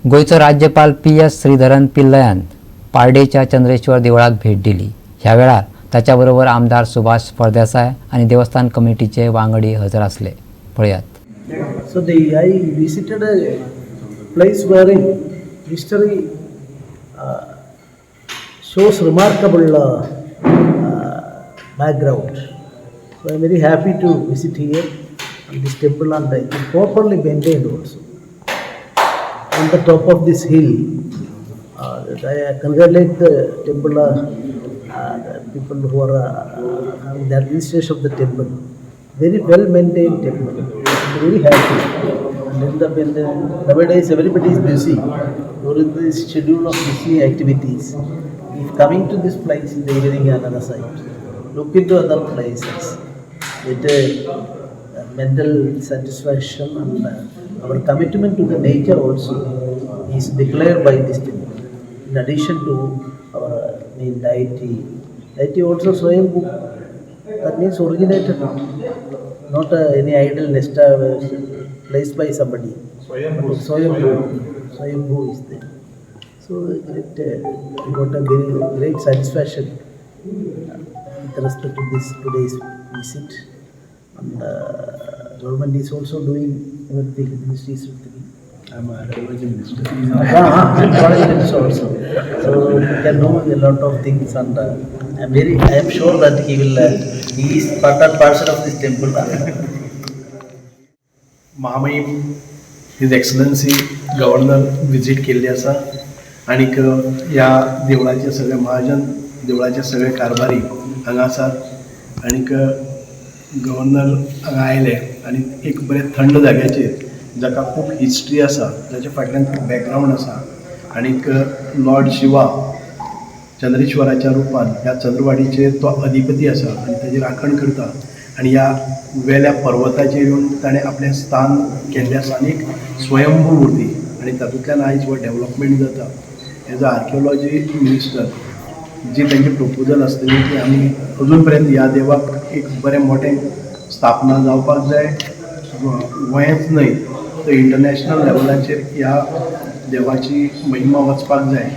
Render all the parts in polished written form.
गोंयचो राज्यपाल P S Sreedharan पिल्लयान पार्डेच्या Chandreshwar देवळाक भेट दिली. ह्या वेळार ताच्या बरोबर आमदार सुभाष फळदेसाय आनी देवस्थान कमिटीचे वांगडी हजर आसले. पळयात. So I visited a place wherein history shows remarkable background. So I am very happy to visit here and this temple, and it is properly maintained also. On the top of this hill, I congratulate the temple, the people who are having the administration of the temple. Very well maintained temple. I'm very happy. And in the nowadays everybody is busy during the schedule of busy activities. If coming to this place in the evening, another side, look into other places, with a mental satisfaction and our commitment to the nature also is declared by this temple. In addition to our main deity, deity also Swayambhu, that means originated, not any idol nest placed by somebody. Swayambhu. Swayambhu, Swayambhu is there. So we got a very great satisfaction with respect to this today's visit. And government is also doing everything, ministry is with me. I'm a archaeology minister. Ah, ah, also. So he can know a lot of things and I am sure that he is part and parcel of this temple. महामहीम his excellency governor visit केल्ली आसा आनीक ह्या देवळाचे सगळे महाजन, देवळाचे सगळे कारभारी हांगा आसात आनीक गव्हर्नर हांगा आयले आनी एक बरे थंड जाग्याचेर, जाका खूब हिस्ट्री आसा, जाच्या फाटल्यान खूब बॅकग्रावंड आसा आनीक लॉर्ड शिवा चंद्रेश्वराच्या रुपान ह्या चंद्रवाडीचेर तो अधिपती आसा आनी ताजी राखण करता आनी ह्या वेल्या पर्वताचेर येवन ताणें आपलें स्थान केल्लें आसा आनी एक स्वयंभू मुर्ती आनी तातूंतल्यान आयज हो डेवलपमेंट जाता. एज अ आर्किओलॉजी मिनिस्टर जी तेंची प्रपोजल आसतली की आमी अजून पर्यंत ह्या देवाक एक बरें मोठें स्थापना जावपाक जाय. गोंयच न्हय तर इंटरनॅशनल लेवलाचेर ह्या देवाची महिमा वचपाक जाय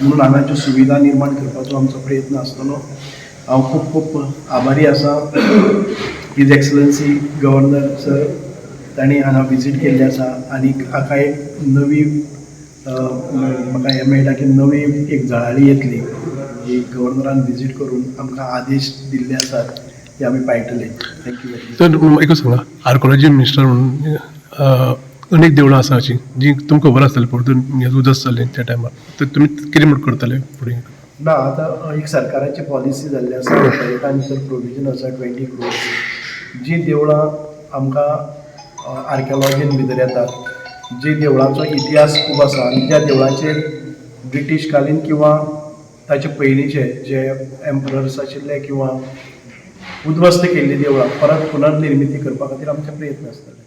म्हणून हांगा सुविधा निर्माण करपाचो आमचो प्रयत्न आसतलो. हांव खूब खूब आभारी आसा his excellency governor sir, तांणी हांगा विजीट केल्ली आसा आनी हाका एक नवी म्हाका हें मेळटा की नवी एक झळाळी येतली ही गव्हर्नरान विजीट करून आमकां आदेश दिल्ले आसात ते आमी पाळटले. Thank you very much. तर एकूच सांगा, आर्कोलॉजी मिनिस्टर म्हणून अनेक देवळां आसा अशीं जी तुमकां खबर आसतली परतून हें उदक जालें त्या टायमार, तर तुमी कितें म्हूण करतले फुडें? ना, आतां एक सरकाराची पॉलिसी जाल्ली आसा. बजेटान भितर प्रोविजन आसा 20 क्रोर्स. जीं देवळां आमकां आर्किओलॉजीन भितर येतात, जी देवळांचो इतिहास खूब आसा आनी ज्या देवळांचेर ब्रिटीश कालीन किंवा ताचे पयलींचे जे एम्परर्स आशिल्ले किंवा उद्ध्वस्त केल्लीं देवळां परत पुनर्निर्मिती करपा खातीर आमचे प्रयत्न आसतले.